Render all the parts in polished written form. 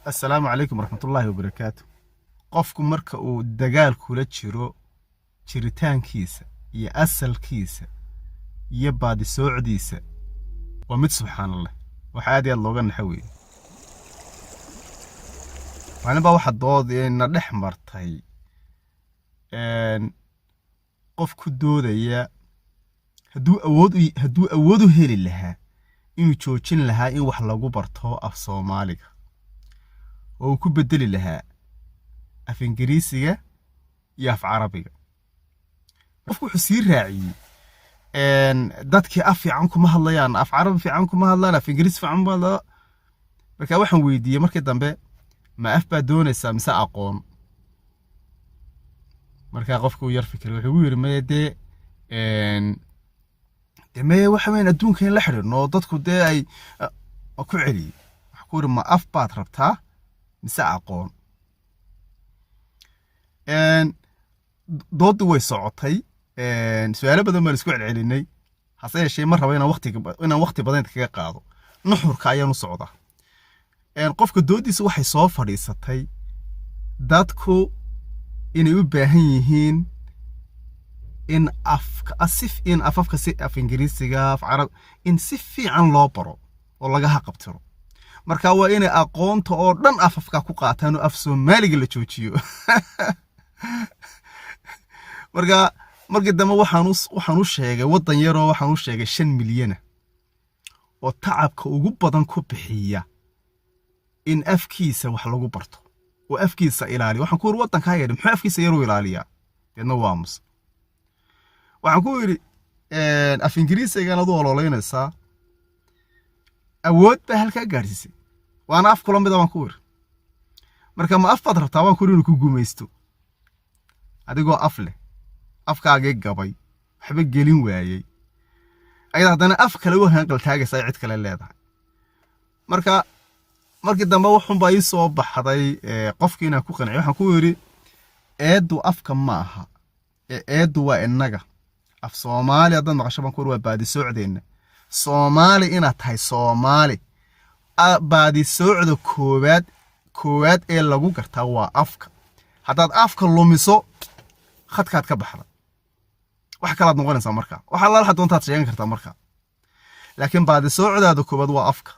Assalaamu calaykum waraxmatullaahi wabarakaatu. Qofku marka uu dagaal kula jiro jiritaankiisa iyo asalkiisa iyo baadisoocdiisa, waa mid, subxaan Allah, wax aad iyo aad looga naxo weeye. Maalin baa waxaa doodina dhex martay qof ku doodaya hadduu awood u heli lahaa inuu joojin lahaa in wax lagu barto af Soomaaliga oo uu ku bedeli lahaa af Ingiriisiga iyo af Carabiga. Qofku wuxuu sii raaciyey, dadkii af fiican kuma hadlayaan, af Carabi fiican kuma hadlaan, af Ingiriis fiican kuma hadlaan. Marka waxaan weydiiyey markii dambe, ma af baa doonaysaa mise aqoon? Markaa qofku uu yar fikiray, wuxuu igu yidhi, maya, dee maya, waxa weyn adduunka in la xidhiidhno oo dadku dee ay ku celiyey. Waxaa ku yidhi, ma af baad rabtaa mise aqoon? Doodii way socotay, su-aalo badan baan isku celcelinay. Hase yeeshee, ma rabo inaan waqti badan kaga qaado. Nuxurka ayaan u socdaa. Qofka doodiisa waxay soo fadhiisatay dadku inay u baahan yihiin in afka asif in afafka, si af Ingiriisiga, af Carab, in si fiican loo baro oo laga haqabtiro. Marka waa inay aqoonta oo dhan afafka ku qaataan oo af Soomaaliga la joojiyo. Marka markii dambe waxaan u sheegay waddan yaroo, waxaan u sheegay 5 milyana oo tacabka ugu badan ku bixiya in afkiisa wax lagu barto oo afkiisa ilaaliya. Waxaan ku yidhi, waddankaa yadhi muxuu afkiisa yar u ilaaliyaa? Deedna waa aamusa. Waxaan ku yidhi, af Ingiriisigan ad u ololeynaysaa, awood baa halkaa gaadhsiisay, waana af kula mida, baan ku yidhi. Marka ma af baad rabtaa, baan ku yidhi, inuu ku gumaysto adigoo af leh, afkaagii gabay, waxba gelin waayey, ayada haddana af kale u hanqal taagaysa ay cid kale leedahay? Marka markii dambe wuxuunbaa ii soo baxday qofkii inaan ku qanciyo. Waxaan ku yidhi, eeddu afka ma aha ee eeddu waa innaga. Af Soomaali haddaad maqasho, baan ku yidhi, waa baadisoocdeenna. Soomaali inaad tahay, Soomaali baadisoocda koowaad ee lagu gartaa waa afka. Haddaad afka lumiso, khadkaad ka baxda, wax kalaad noqonaysaa. Markaa wax allaala waxa doontaad sheegan kartaa markaa, laakiin baadisoocdaada koowaad waa afka.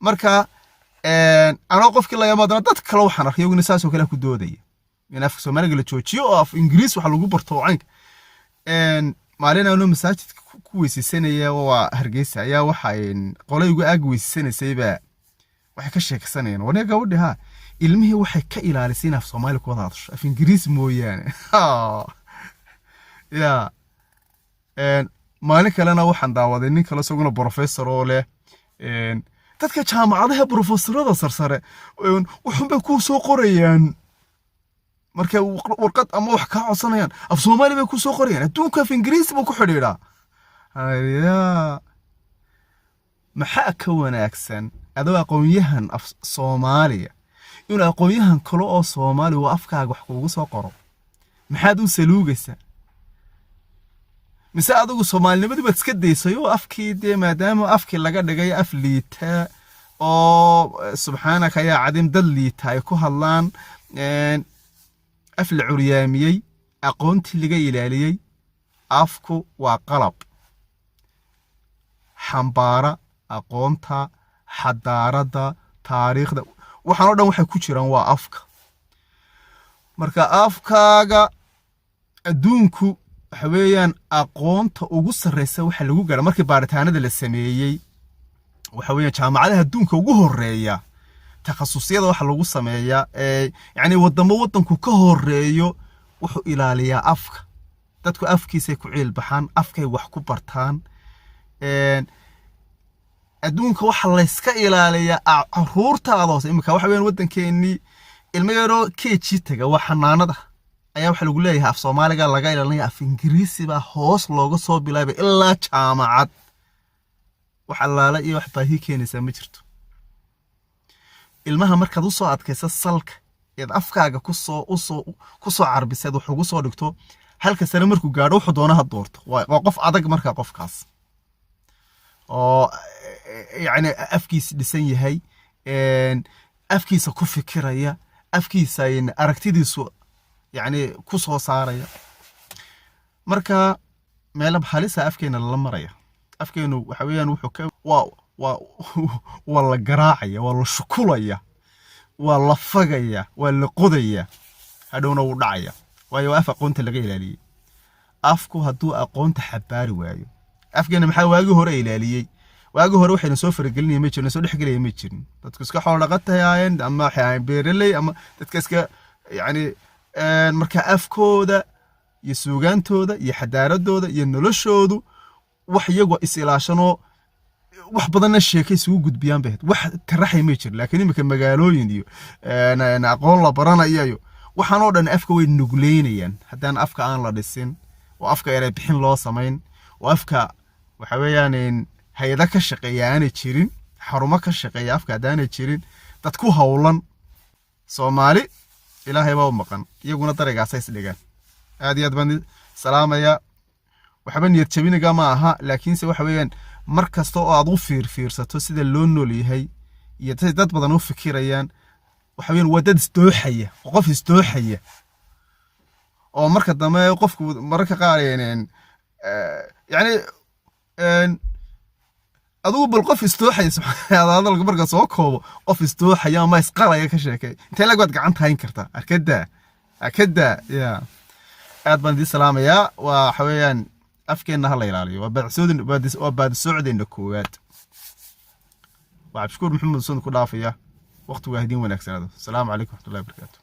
Marka anoo qofkii la yaamaadana, dad kale waxaan arkay iyaguna saasoo kale ku doodaya in afka Soomaaliga la joojiyo oo af Ingiriis wax lagu barto oo caynka. Maalin anoo masaajidka ku weysaysanaya, waa Hargeysa, ayaa waxa qolay ugu aag weysaysanaysaybaa waxay ka sheekaysanayaan, waniga gabadhi ha ilmihii waxay ka ilaalisay in af Soomaali ku wada hadasho, af Ingiriis mooyaane. Ya maalin kalena waxaan daawaday nin kale, isaguna professor oo leh, dadka jaamacadaha professorada sarsare wuxuunbay ku soo qorayaan markay warqad ama wax kaa codsanayaan, af Soomaali bay ku soo qorayaan, adduunka af Ingiriisi buu ku xidhiidhaa. Ya maxaa ka wanaagsan adoo aqoon-yahan af Soomaaliya inuu aqoon-yahan kale oo Soomaali oo afkaaga wax kuugu soo qoro? Maxaad u saluugaysaa? Mise adigu soomaalinimadii baad iska daysay oo afkii dee, maadaama afkii laga dhigay af liita oo, subxaanaka yaa cadiim, dad liita ay ku hadlaan, af la curyaamiyey, aqoontii laga ilaaliyey. Afku waa qalab xambaara aqoonta, xadaaradda, taariikhda. Waxaan o dhan waxay ku jiraan waa afka. Marka afkaaga, adduunku waxa weeyaan aqoonta ugu sarreysa waxa lagu gaara markii baaritaanada la sameeyey, waxa weeyaan jaamacadaha adduunka ugu horeeya takhasusyada waxa lagu sameeyaa ee yacni wadamo waddanku ka horeeyo wuxuu ilaaliyaa afka. Dadku afkiisay ku ciil baxaan, afkay wax ku bartaan. Adduunka waxa layska ilaaliyaa caruurtaada hoose. Iminka waxa weeyaan waddankeennii ilmo yaroo KG taga, waa xanaanada, ayaa waxaa lagu leeyahay af Soomaaliga laga ilaalinaya, af Ingiriisi baa hoos looga soo bilaabay ilaa jaamacad. Wax allaala iyo wax baahi keenaysaa ma jirto. Ilmaha markaad usoo adkaysa salka eed afkaaga kusoo usoo kusoo carbiseed wax ugu soo dhigto, halka sare markuu gaadho wuxuu doona ha doorto. Waa qof adag markaa qofkaas oo yacni afkiis dhisan yahay. Afkiisa ku fikiraya, afkiisa aragtidiisu yacni ku soo saaraya. Marka meelo halisa afkeena lala maraya. Afkeenu waxa weeyaan wuxuu ka waa la garaacaya, waa la shukulaya, waa la fagaya, waa la qodaya, hadhowna wuu dhacaya, waayo waa af aqoonta laga ilaaliyey. Afku hadduu aqoonta xabaari waayo, afkeena maxaa waagii hore ilaaliyey? Waagii hore waxayna soo faragelinaya ma jirin, soo dhexgelaya ma jirin. Dadku iska xoolo dhaqatay ahaayeen ama waxay ahaayeen beeraley ama dadka iska yacni. Marka afkooda iyo suugaantooda iyo xadaaradooda iyo noloshoodu wax iyagoo is ilaashanoo wax badanna sheekay isugu gudbiyaan bay ahayd, wax taraxay may jirin. Laakiin iminka magaalooyin iyo aqoon la baranayo iyo waxaan oo dhan afka way nugleynayaan. Haddaan afka aan la dhisin oo afka eray bixin loo samayn oo afka waxa weeyaan hay-ado ka shaqeeya aanay jirin, xarumo ka shaqeeya afka haddaanay jirin, dad ku howlan, Soomaali Ilaahay baa u maqan, iyaguna daraygaasay isdhigaan. Aad iyo aad baan salaamaya. Waxba niyad jabiniga ma aha, laakiinse waxa weeyaan mar kasta oo aad u fiirfiirsato sida loo nool yahay iyo say dad badan u fikirayaan, waxa weeyaan waa dad isdooxaya, oo qof isdooxaya oo marka dambe qofku mararka qaar yacni adigu bal qof isdooxaya, hadalka marka soo koobo, qof isdooxaya ama isqalaya ka sheekay. Intee lag baad gacanta hayn kartaa? Arkadaa, arkadaa ya. Aad baan idiin salaamayaa. Waa waxa weeyaan afkeenna ha la ilaaliyo, waa baadisocdeenna koowaad. Waa Cabdishakuur Maxamed Sun ku dhaafaya. Waqtigu ha idiin wanaagsanaado. Asalaamu calaykum waraxmatullahi wabarakaatu.